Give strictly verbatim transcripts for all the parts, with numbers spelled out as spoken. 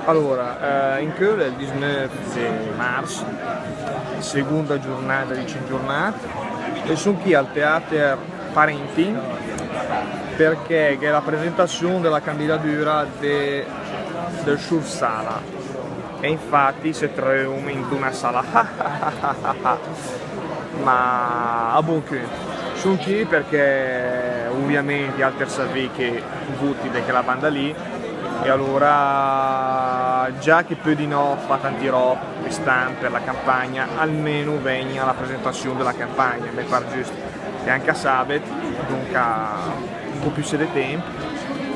Alora, eh, incö l'è el disnöv de marz, segonda giornada de cinch giornad, e son chì al teater Parentin, perché gh'è la presentazion de la candidadüra de, del sciur Sala, e infati se trövom in d'una sala. Ma a bon cünt. Son chì perché ovviamente i alter savì che voti de chela banda lì, e alora, già che pödi no fà tanti rob quest'an per la campagna, almeno vegni a la presentazion de la campagna, me par giüst. E anca sabet, donca un po' püssé de temp.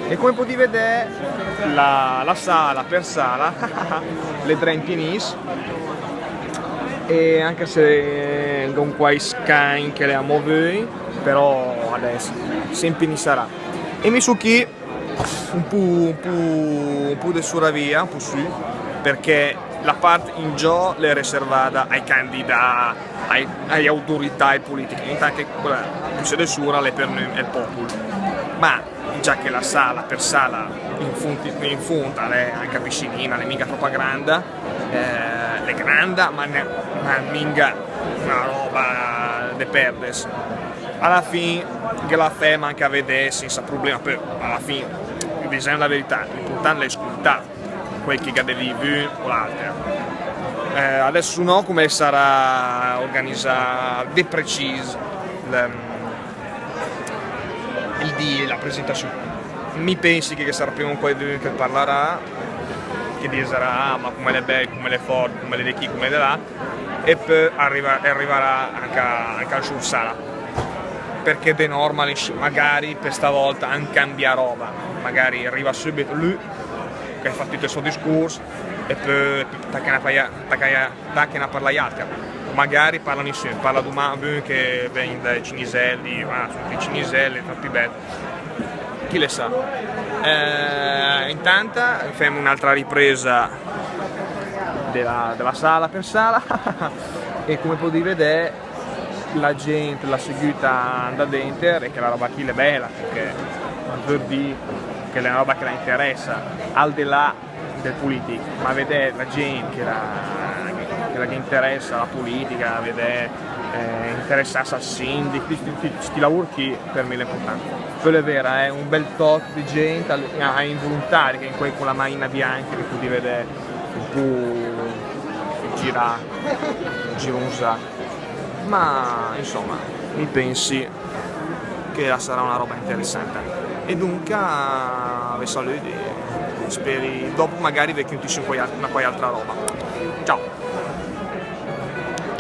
E come podì vedè, la, la sala per sala l'è dré in pieniss, e anca se gh'è un quai scagn che l'è amò vöi, però adess se impienissarà. E mi son chì un po', un po', un po' de suravia, un po' sü, perché la part in giò l'è riservada ai candidà, ai, ai autorità, ai politichi, intant che quela püssé de sura l'è per nüm, el popul. Ma già che la sala per sala in fond, in fond l'è anca piscinina, l'è minga tropa granda, eh, l'è granda, ma, ne, ma minga una roba de perdes. A la fin ghe la fem anca vedè senza problema, però a la fin, disem la verità, l'important l'è scultà quel che gh'ha de dì vün o l'alter. Eh, adess no come sarà organizà de precis l', el dì, la presentazion. Mi pensi che ghe sarà prima un quaidün che parlarà, che disarà: "Ah, ma come l'è bel, come l'è fort, come l'è de chì, come l'è de là", e pö arriva-, arrivarà anca, anca el sciur Sala. Perché de normal, magari per sta volta han cambià roba, magari arriva sübit lü che fa tüt el so discurs e pö tachen a parlà, tachen a, tachen a parlà i alter. Magari parla nissün, parla duman vün che vegn dai Ciniselli, ma son i Ciniselli, l'è pü bel. Chi le sa? Eh, intant fem un'altra ripresa de la, de la sala per sala e come podì vedè, la gent la seguita a andà denter, e chela roba chì l'è bela, perché vör dì che l'è una roba che la interessa, al de là del politic, ma vedè la gent che la, che la ghe interessa la politica, vedè, eh, interessass al sindic, sti, sti, sti, sti laur chì per mi l'è important. Pö l'è vera, eh, un bel tot de gent, al-, a, a invuluntari, che in quei con la maina bianca che podì vedè un po' girà, gironzà. Ma, insoma, mi pensi che la sarà una roba interessanta. E donca, ve salüdi, speri, dopo magari ve cünti sü una quai altra roba. Ciao!